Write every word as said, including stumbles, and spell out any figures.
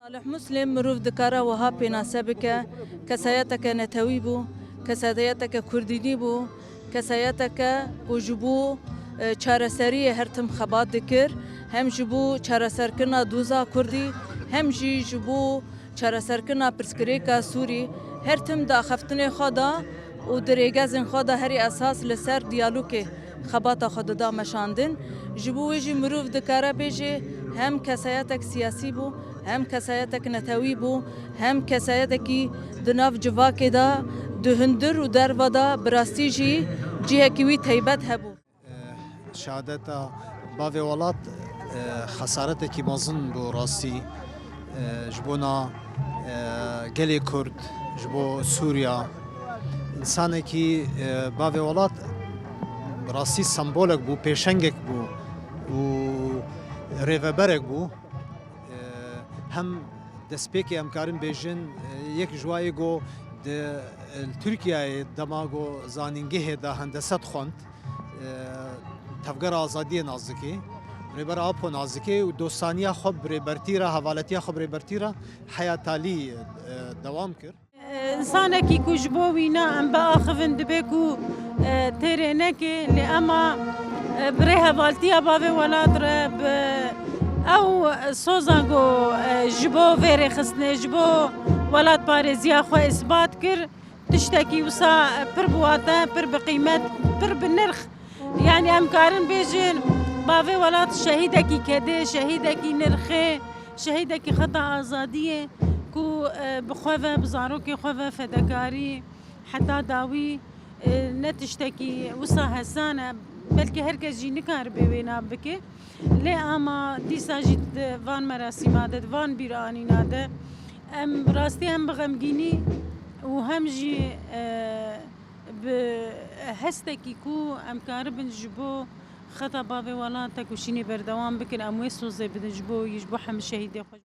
Salih Muslim mirov dikare wiha pênase bike, kesayeteke netewî bû, kesayeteke kurdînî bû, kesayeteke ku ji bo, e, çareseriyê her tim xebat dikir, hem ji bo çareserkirina doza kurdî, hem jî ji bo çareserkirina pirsgirêka Sûrî, her tim di axaftinê xwe de û di rêgezên xwe de herî esas li ser diyalogê xebata xwe dida meşandin. Ji bo wê jî mirov dikare bêje hem kesayetek siyasî bû, hem kesayetek netewî bû, hem kesayetekî di nav civakê de, di hundir û derve de bi rastî jî cihekî wî teybet hebû. Şehadeta bavê welat, e, xesaretekî mezin bû rastî, e, ji bona, e, gelê Kurd, ji bo Sûriya. Însanekî, e, bavê welat rastî sembolek bû, pêşengek bû û rêveberek bû. E, hem destpêkê em karin bêjin, e, yek ji wa ê go di, e, Tirkiyeyê dema go zanîngehê de hendese dixwend, e, Tevgera Azadiyê nas dikê, Rêber Apo nas dikê û dostaniya xwe bi Rêbertî re, hevaletiya xwe bi Rêbertî re heya talî, e, dewam kir. Însanekî ku ji bo wîna em biaxivin dibe ku, e, têrê neke, lê ema, e, bi rêhevaltiya bavê welat re, bi ew soza ku, e, ji bo vê rêxistinê, ji bo welatparêziya xwe îsbat kir, tiştekî wisa pir bi wate, pir bi qîmet, pir bi nirx. Yanî em karin bêjin, bavê welat şehîdekî kedê, şehîdekî nirxê, şehîdekî xeta azadiyê ku, e, bi xwe ve, bi zarokê xwe ve fedekarî heta dawî, e, ne tiştekî wisa hesan e. Belkî her kes jî nikaribe wêna bike. Lê ama dîsa jî di van merasîma de, di van bîranîna de em rastî hem bi xemgînî û hem jî, e, bi hestekî ku em karibin ji bo xeta bavê welat tekoşînê berdewam bikin, em wê sozê bidin ji bo wî, ji bo hemî şehîdê xwe.